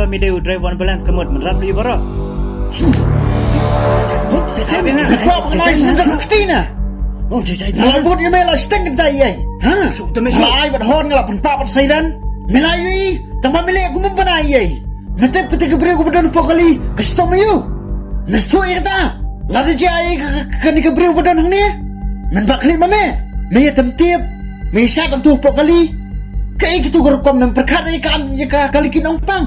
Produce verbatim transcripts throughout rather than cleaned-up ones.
Mi dei u driver balance ka mut mynrap li baroh. Jai jai bina. Kok nai sendok ktina. Oh jai jai. Nala bud ïa me la steng kenta ïai. Ha? Suk te me suk. Nala ai bad horn nala pynpah bad siren. Me la ïai. Tang ba me leh kumba bana ïai. Me tip kata ka briew kaba don hapoh kali. Ka stom ïu. Me suk ïa kata. Lada jia ïa ka, ka, kane ka briew ba don hangne. Men ba khlieh ma me. Me ïa tam tip. Me ïa shat hangtu hapoh kali. Kaei katu ka rukom, mem pyrkhat ïa ka, ïa ka kali ki nongpang.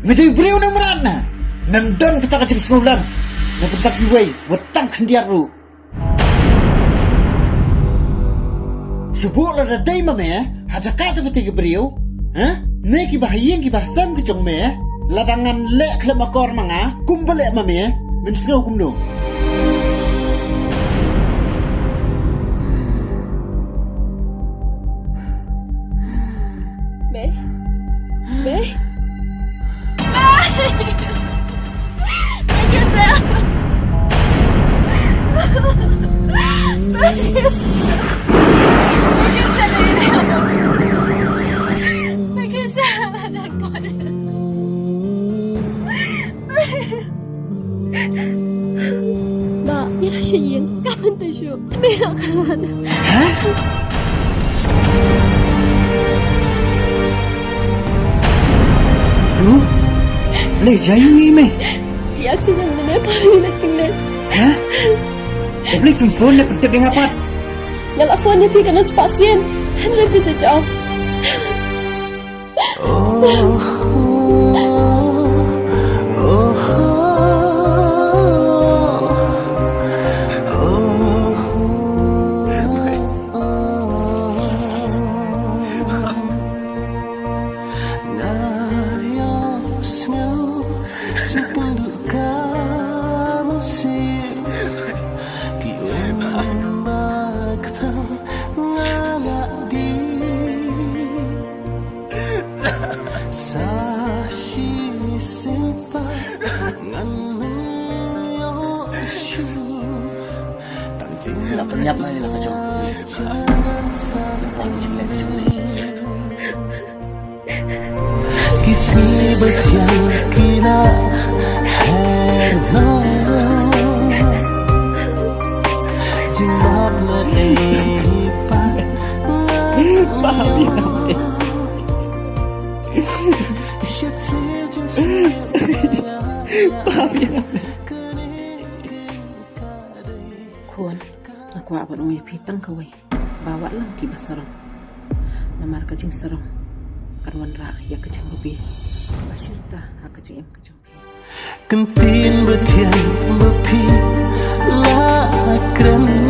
Me dei briew ne mrad na. Mem don kata ka jingsngewlem. Me pyrkhat iwei. Wat tang khyndiat ruh. Shu buh lada dei ma me ha jaka jong kata ka briew, ha? Ne kiba ha ïing kiba ha sem ki jong me, lada ngan leh khlem akor ma nga kumba leh ma me, men sngew kumno? Me? Me? Ba, ïa la sha ïing, ka mynta shu. Bela kalan. Ha? Du? Leh jai ngi me. Ïa sing nang mene pa ni na ching le. Ha? Leh phim phone ne pyntip ïa nga pat. Nga la phone ïa phi ka na spah sien. Hynrei phi sa jop. Sa shisien pat ngan ym ïoh shuh. Tang jingmut. La pynïap ma ïa la ka jong. Ki sngi ba thiang ki la her noh. Jingmap na ei pat. Ba ïa. Khun, nga kwah ban ong ïa phi tang kawei, ba wat long kiba sarong. Namar ka jingsarong kan wanrah ïa ka jingbieit ba shisha ha ka jingim ka jong phi. Ktien ba thiang ba phi la kren.